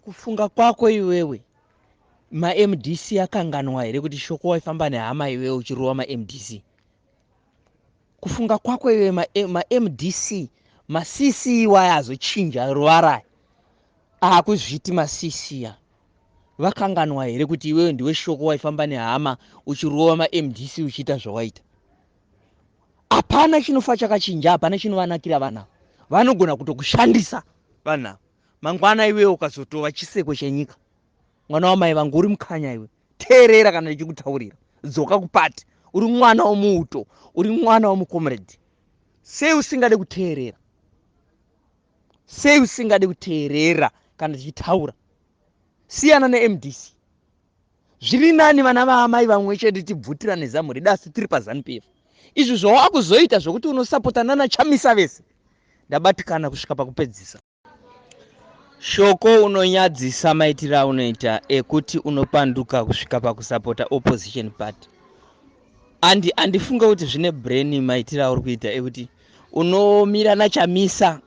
Kufunga kwako iwewe, maMDC akanganwa here kuti Shoko waifamba nehama iwewe uchirova maMDC? Kufunga kwako iwewe, maMDC, maCC iwaya azochinja ruvara, akuzviti maCC ya, vakanganwa here kuti iwewe ndiwe Shoko waifamba nehama uchirova maMDC, uchiita zvawaita? Hapana chinofa chakachinja, hapana chinovanakira. Vana vanogona kutokushandisa vanhu mangwana, iwewe ukazotova chiseko chenyika. Mwana wamai vangu, uri mukanya iwe. Teerera kana ndichikutaurira, dzoka kupati. Uri mwana womuuto, uri mwana womucomrade. Sei usingade kuteerera? Sei usingade kuteerera kana tichitaura? Siyana neMDC, zviri nani. Vana vaamai vamwe chete, tibvutira nezamu redu, asi tiri paZANU PF. Izvi zvawakuzoita zvokuti unosapota nana Chamisa vese, ndabatikana kusvika pakupedzisa. Shoko, unonyadzisa maitiro aunoita ekuti unopanduka kusvika pakusapota opposition party. Andifunge kuti zvine brain maitiro auri kuita ekuti unomira naChamisa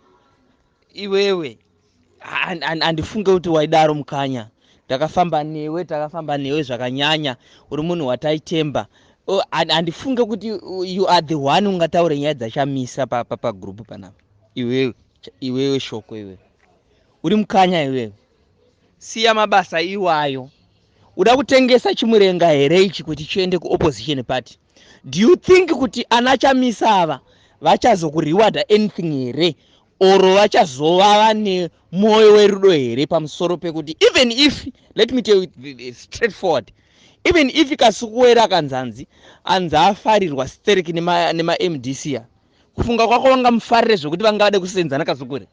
iwewe. Handifunge kuti waidaro, mukanya. Ndakafamba newe, takafamba newe zvakanyanya. Uri munhu wataitemba. Handifunge kuti you are the one ungataure nyaya dzaChamisa pagroup panapa iwewe. Iwewe Shoko, iwewe uri mukanya iwewe. Siya mabasa iwayo. Uda kutengesa chimurenga here ichi kuti chiende kuopposition party? Do you think kuti ana Chamisa ava vachazokurewarda anything here, or vachazova vane mwoyo werudo here pamusoro pekuti, even if, let me tell you straight forward, even if Kasukuwere akanzanzi anzi afarirwa stereki nemaMDC ya, kufunga kwako vangamufarire zvokuti vangade kusenzana Kasukuwere?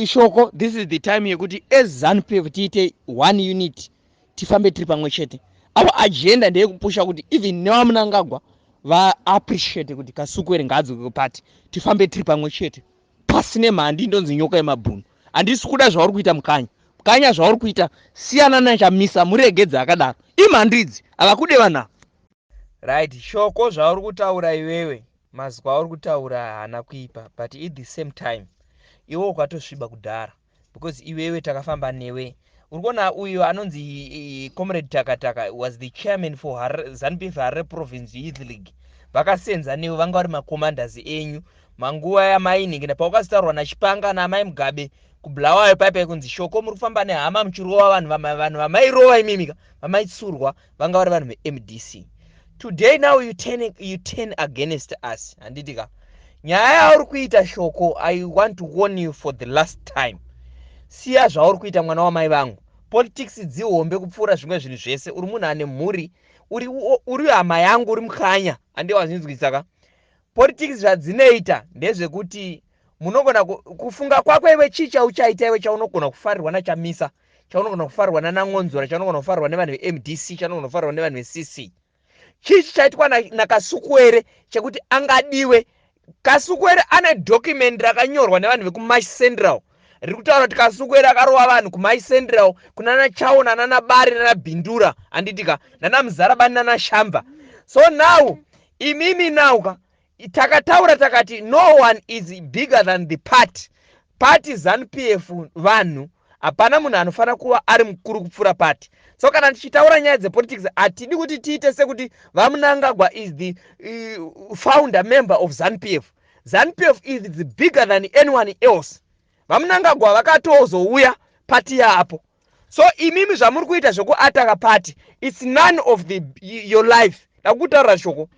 Shoko, this is the time yekuti eZANU PF tiite one unit, tifambe tiri pamwe chete. Our agenda ndeyekupusha kuti even nevaMnangagwa vaappreciate kuti Kasukuwere ngaadzoke kupati, tifambe tiri pamwe chete pasine mhandi indonzi nyoka yemabhunu. Handisi kuda zvauri kuita, mukanya. Mukanya, zvauri kuita, siyana naChamisa, muregedze akadaro. Imhandu idzi, havakude vanhu. Right, Shoko, zvauri kutaura iwewe, mazwi auri kutaura haana kuipa, but at the same time iwe ukatosviba kudhara, because iwewe takafamba newe. Uri kuona uyu anonzi Comrade Takataka was the chairman for ZANU PF Harare Province Youth League. Vakasenza newe, vanga vari macommanders enyu manguva yamainhingi paukazitaurwa naChipanga naamai Mugabe kuBulawayo paipai kunzi, "Shoko, muri kufamba nehama muchirova vanhu." Vanhu vamairova imimika, vamaitsurwa, vanga vari vanhu veMDC. Today now you turn against us, handiti ka? Nyaya yauri kuita, Shoko, I want to warn you for the last time. Siya zvauri kuita, mwana wamai vangu. Politics dzihombe kupfuura zvimwe zvinhu zvese. Uri munhu ane mhuri, uri hama yangu, uri mukanya, handi wazvinzwisa ka? Politics zvadzinoita ndezvekuti munogona kufunga kwako iwe, chii chauchaita iwe chaunogona kufarirwa naChamisa, chaunogona kufarirwa nanaNgonzora, chaunogona kufarirwa nevanhu veMDC, chaunogona kufarirwa nevanhu veCC? Chii chichaitwa naKasukuwere chekuti angadiwe? Kasukuwere ane document rakanyorwa nevanhu vekuMash Central riri kutaura kuti Kasukuwere akarova vanhu kuMash Central, kunana Chaona, nana Bari, nana Bindura, handiti ka, nana Muzarabani, nana Shamba. So now imimi now ka, takataura takati no one is bigger than the party. Party ZANU PF. Vanhu, hapana munhu anofanira kuva ari mukuru kupfuura party. So kana tichitaura nyaya dzepolitics, hatidi kuti tiite sekuti vaMnangagwa is the founder member of ZANU PF. ZANU PF is bigger than anyone else. VaMnangagwa vakatozouya pati yapo. So imimi zvamuri kuita zvekuataka party, it's none of the your life. Ndakutaurira, Shoko,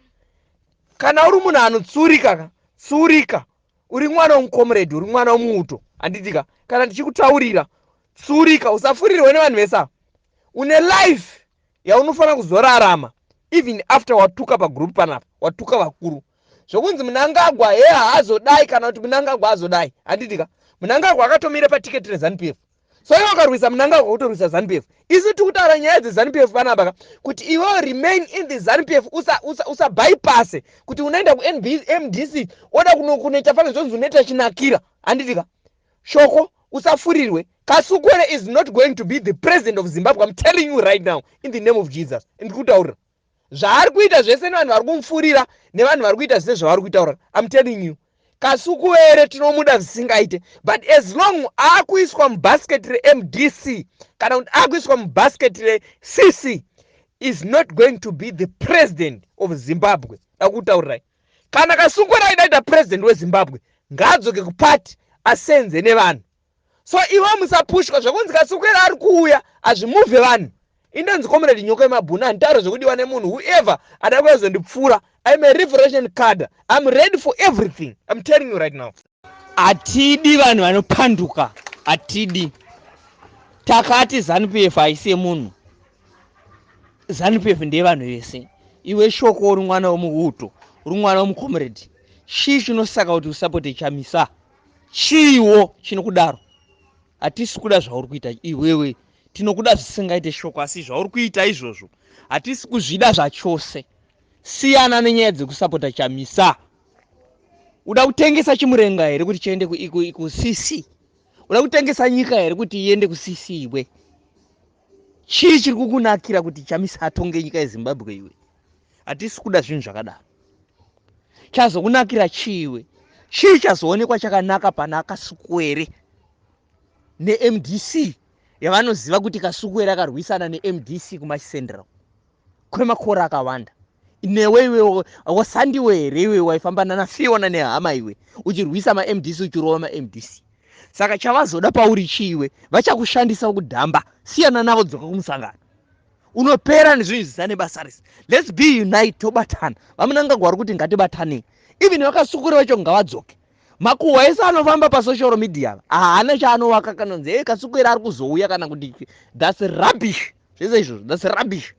kana uri munhu anotsurika ka, tsurika. Uri mwana womucomrade, uri mwana womuuto, handiti ka? Kana ndichikutaurira, tsurika, usafurirwe nevanhu vese ava. Une life yaunofanira kuzorarama even after watuka pagroup panapa, watuka vakuru zvokunzi Mnangagwa he haazodai, kana kuti Mnangagwa azodai, handiti ka? Mnangagwa akatomira patiketi reZANU PF. So iwe ukarwisa Mnangagwa, kutorwisa ZANU PF. Isu tiri kutaura nyaya dzeZANU PF panapa ka, kuti iwewe remain in the ZANU PF, usabypasse usa kuti unoenda kuMDC, oda kunoita fana zvonzi unoita chinakira, handiti ka? Shoko, usafurirwe. Kasukuwere is not going to be the president of Zimbabwe. I'm telling you right now, in the name of Jesus. Ndiri kutaurira zvaari kuita zvese nevanhu vari kumufurira nevanhu vari kuita zvese zvavari kuitaura. I'm telling you. Kasukuwere tinomuda zvisingaite, but as long akuiswa mubasket reMDC kana kuti akuiswa mubasket reCC, is not going to be the president of Zimbabwe. Akutaurirai, kana Kasukuwere aida president weZimbabwe, ngaadzoke kupati asenze nevanhu. So iwe musapushwa zvekunzi Kasukuwere ari kuuya, hazvimuvhe vanhu. Indonzi Comrade Nyoka yemabhunu, handitaure zvekudiwa nemunhu. Whoever ada kuyazondipfuura, I'm a revolution cadre, I'm ready for everything. I'm telling you right now, hatidi vanhu vanopanduka, hatidi. Takati ZANU PF haisi yemunhu, ZANU PF ndeyevanhu vese. Iwe Shoko, uri mwana wemuuto, uri mwana wemucomrade, chii chinosaka kuti usapote Chamisa? Chiiwo chinokudaro? Hatisi kuda zvauri kuita iwewe. Tinokuda zvisingaite, Shoko, asi zvauri kuita izvozvo hatisi kuzvida zvachose. Siyana nenyaya dzekusapota Chamisa. Uda kutengesa Chimurenga here kuti chiende kuCC? Uda kutengesa nyika here kuti iende kuCC? Iwe, chii chiri kukunakira kuti Chamisa atonge nyika yeZimbabwe? Iwe, hatisi kuda zvinhu zvakadaro. Chazokunakira chiiwe? Chii chazoonekwa chakanaka pana Kasukuwere neMDC, yavanoziva kuti Kasukuwere akarwisana neMDC kuMash Central kwemakore akawanda? Newe iwe, wasandiwe here iwe waifamba nanaFiona nehama, iwe uchirwisa maMDC, uchirova maMDC? Saka chavazoda pauri chiiwe? Vachakushandisa kudhamba. Siyana navo, dzoka kumusangano, unopera nezvinhu zvisina nebasa rese. Let's be unite, tobatana. VaMnangagwa vari kuti ngatibatanei. Even vaKasukuwere vacho ngavadzoke. Makuhwa ese anofamba pasocial media haana chaanovaka. Kanonzi e Kasukuwere ari kuzouya kana kuti, that's rubbish. Zvese izvozvo, that's rubbish.